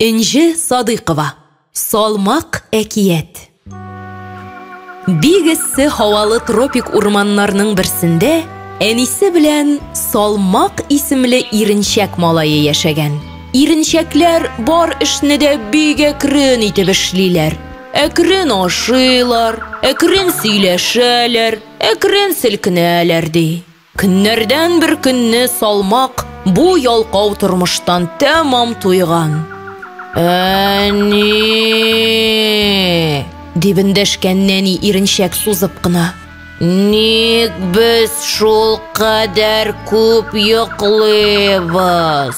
Энҗе Садыйкова. Салмак әкият. Бик эссе һавалы тропик урманнарның берсендә әнисе белән Салмак исемле иренчәк малае яшәгән. Иренчәкләр бар эшне дә бик әкрен итеп эшлиләр. Әкрен ашыйлар, әкрен сөйләшәләр, әкрен селкенәләр ди. Көннәрдән бер көнне Салмак бу ялкау тормыштан тәмам туйган. Әни! дип эндәшкән нәни иренчәк сузып кына. Ник без шул кадәр күп йоклыйбыз?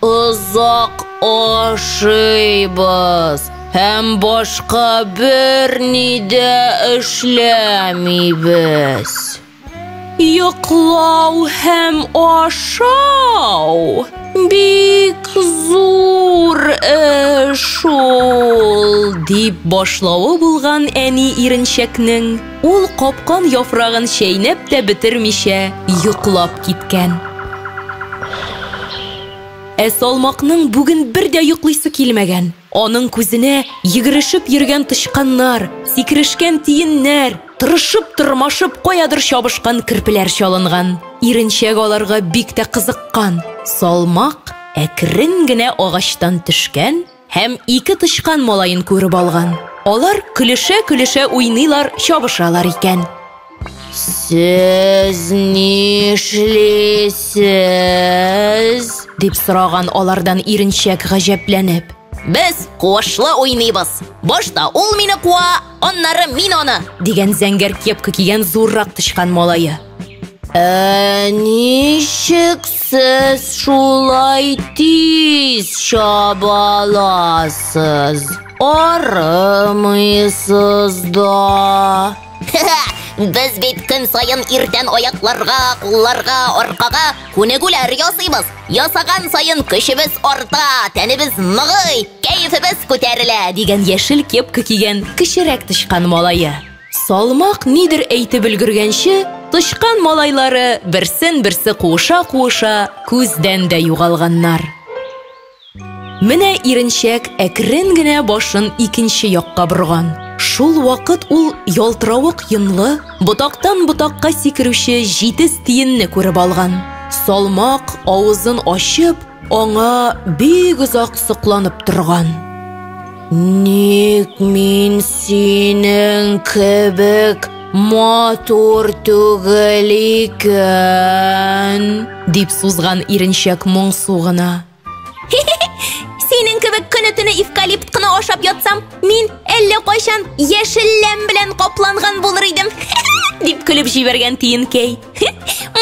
Озак ашыйбыз һәм башка берни дә эшләмибез. Йоклау һәм ашау бик зур эш ул, дип башлавы булган әни иренчәкнең, ул капкан яфрагын чәйнәп тә бетермичә йоклап киткән. Ә Салмакның бүген бер дә йоклыйсы килмәгән. Аның күзенә йөгерешеп йөргән тычканнар, сикерешкән тиеннәр, тырышып-тырмашып каядыр чабышкан керпеләр чалынган. Иренчәк аларга бик тә кызыккан. Салмак, әкрен генә агачтан төшкән һәм ике тычкан малаен күреп алган. Алар көлешә-көлешә уйныйлар, чабышалар икән. Сез нишлисез? дип сораган алардан иренчәк гаҗәпләнеп. Без куышлы уйныйбыз. Башта ул мине куа, аннары мин аны, дигән зәңгәр кепка кигән зуррак тычкан малае. Ә ничек сез шулай тиз чаба аласыз? Арымыйсыз да. Без бит көн саен иртән аякларга, кулларга, аркага күнегүләр ясыйбыз. Ясаган саен көчебез арта, тәнебез ныгый, кәефебез күтәрелә, дигән яшел кепка кигән кечерәк тычкан малае. Салмак нидер әйтеп өлгергәнче, тычкан малайлары берсен-берсе куыша-куыша күздән дә югалганнар. Менә иренчәк әкрен генә башын икенче якка борган. Шул вакыт ул ялтыравык йонлы, ботактан ботакка сикерүче җитез тиенне күреп алган. Салмак авызын ачып, аңа бик озак сокланып торган. Ник мин синең кебек матур түгел икән? дип сузган иренчәк моңсу гына. Синең кебек көне-төне эвкалипт кына ашап ятсам, мин әллә кайчан яшел ләм белән капланган булыр идем, дип көлеп җибәргән тиенкәй.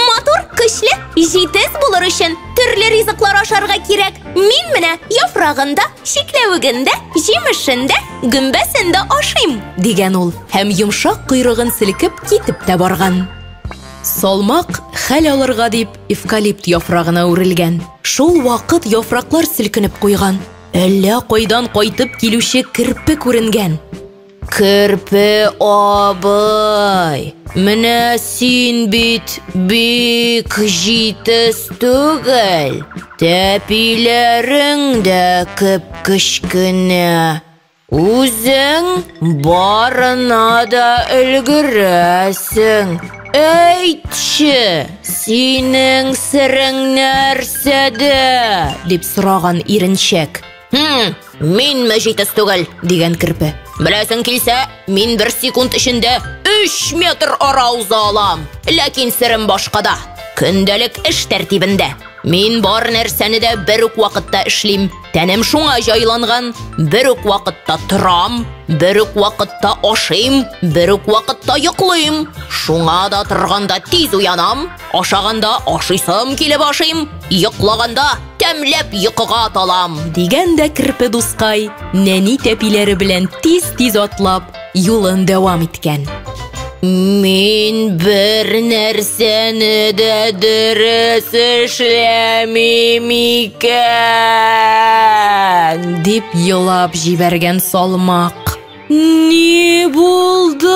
Матур, көчле, җитез булыр өчен төрле ризыклар ашарга кирәк. Мин менә яфрагын да, чикләвеген дә, җимешен дә, гөмбәсен дә ашыйм, дигән ул һәм йомшак койрыгын селкеп китеп тә барган. Салмак хәл алырга дип эвкалипт яфрагына үрелгән. Шул вакыт яфраклар селкенеп куйган. Әллә кайдан кайтып килүче керпе күренгән. Керпе абый, менә син бит бик җитез түгел. Тәпиләрең дә кеп-кечкенә. Үзең барына да өлгерәсең. Әйтче, синең серең нәрсәдә? дип сораган иренчәк. Хм, минме җитез түгел, дигән керпе. Беләсең килсә, мин бер секунд эчендә 3 метр ара уза алам. Ләкин серем башкада. Көндәлек эш тәртибендә. Мин бар нәрсәне дә бер үк вакытта эшлим. Тәнем шуңа җайланган. Бер үк вакытта торам, бер үк вакытта ашыйм, бер үк вакытта йоклыйм. Шуңа да торганда тиз уянам, ашаганда ашыйсым килеп ашыйм, йоклаганда тәмләп йокыга талам. Дигән дә керпе дускай, нәни тәпиләре белән тиз-тиз атлап, юлын дәвам иткән. Мин бер нәрсәне дә дөрес эшләмим икән, дип елап җибәргән Салмак. Ни булды,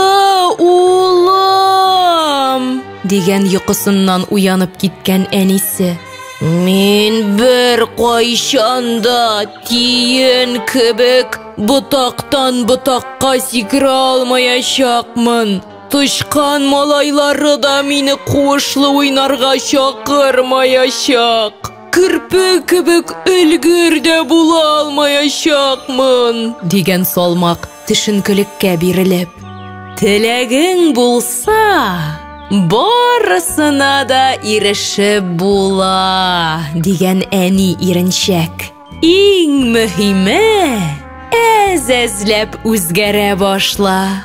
улым? дигән йокысыннан уянып киткән әнисе. Мин бер кайчан да тиен кебек ботактан ботакка сикерә алмаячакмын. Тычкан малайлары да мине куышлы уйнарга чакырмаячак. Керпе кебек өлгер дә була алмаячакмын, дигән Салмак төшенкелеккә бирелеп. Теләгең булса, барысына да ирешеп була, дигән әни иренчәк. Иң мөһиме, әз-әзләп үзгәрә башла.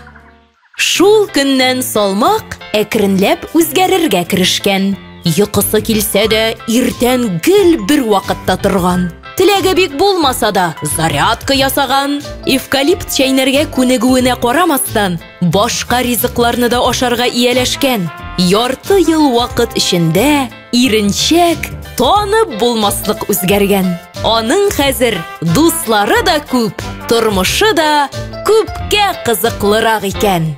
Шул көннән Салмак әкренләп үзгәрергә керешкән. Йокысы килсә дә, иртән гел бер вакытта торган. Теләге бик булмаса да, зарядка ясаган. Эвкалипт чәйнәргә күнегүенә карамастан, башка ризыкларны да ашарга ияләшкән. Ярты ел вакыт эчендә иренчәк танып булмаслык үзгәргән. Аның хәзер дуслары да күп, тормышы да күпкә кызыклырак икән.